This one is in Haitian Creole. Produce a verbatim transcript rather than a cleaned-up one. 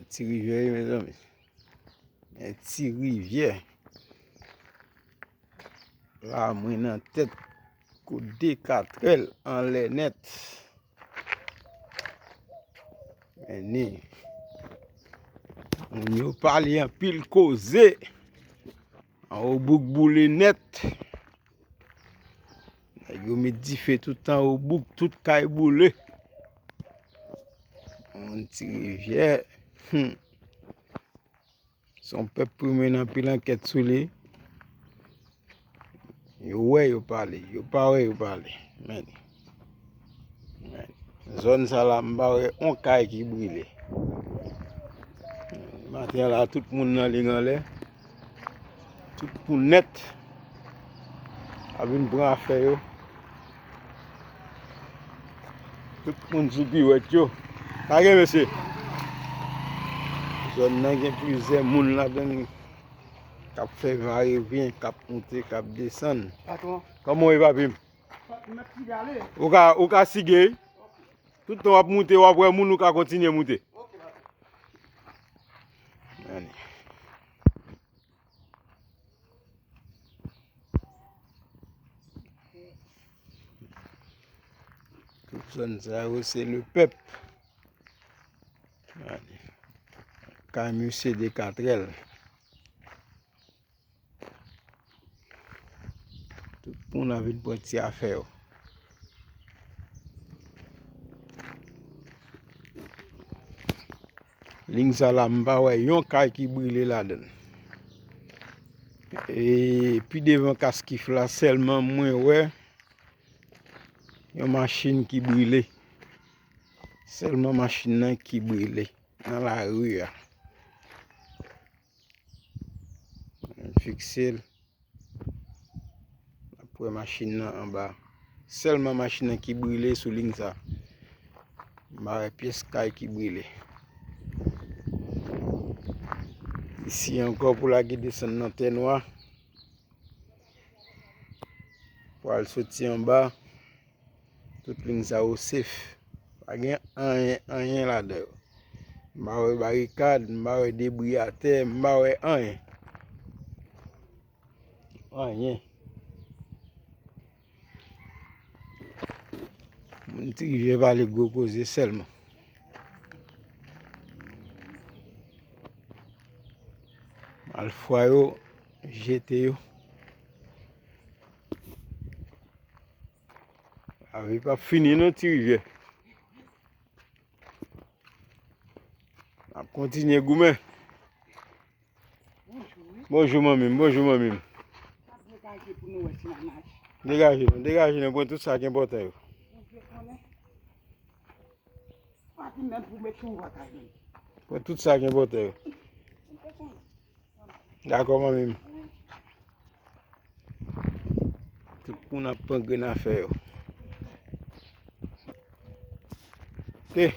Ti rivyè wi, mezanmi. Yon ti rivyè. La, mwen nan tèt kou de katrèl anlè nèt. Men ni. Moun yo pale anpil koze. Anwo bouk boule nèt. Nèg yo met dife tout tan, anwo bouk, tout kay boule. Yon ti rivyè. Hmm. Se yon pèp pou mennen anpil ankèt sou li. Yo wè, yo pale. Yo pa wè, yo pale. Men. Men. Zòn sa la, m pa wè yon kay ki brile. Maten an la, tout moun nan lig anlè. Tout moun nèt ap vin pran afè yo. Tout moun sou piwèt yo. Pa gen mesye. Zòn nan gen plizyè moun ladan l k ap fè vayevyen, k ap moute, k ap desann. Patwon. Kòman w ye, papi m? Mèt ki gale. Ou ka, ou ka sige. Tout tan w ap moute, w ap wè moun, ou ka kontinye moute. Ok, papi. Ann. Tout zòn sa yo, se lepèp. Gade. Kay misye de katrèl. Tout moun ap vin pran ti afè yo. Liy sa la, m pa wè yon kay ki brile ladan l. E pi devan Kaskif la, sèlman mwen wè yon machin ki brile. Sèlman machin nan ki brile nan lari a. M fikse l. N ap wè machin nan anba. Sèlman machin nan ki brile sou liy sa. M pa wè pyès kay ki brile. Isi ankò pou lage desann nan tè nwa. Pou al soti anba. Tout liy sa yo sef. Pa gen anyen, anyen ladan yo. M pa wè barikad, m pa wè debri atè, m pa wè anyen. Anyen. Moun Ti Rivyè pale gwo koze sèlman. Malfwa yo jete yo. Lavi p ap fini non, Ti Rivyè. N ap kontinye goumen. Bonjou, manmi m. Bonjou, manmi m. Degaje nou, degaje nou. Pran tout sa ki enpòtan yo. Pran tout sa ki enpòtan yo. Dakò, manmi m. Tout moun ap pran grenn afè yo. Te,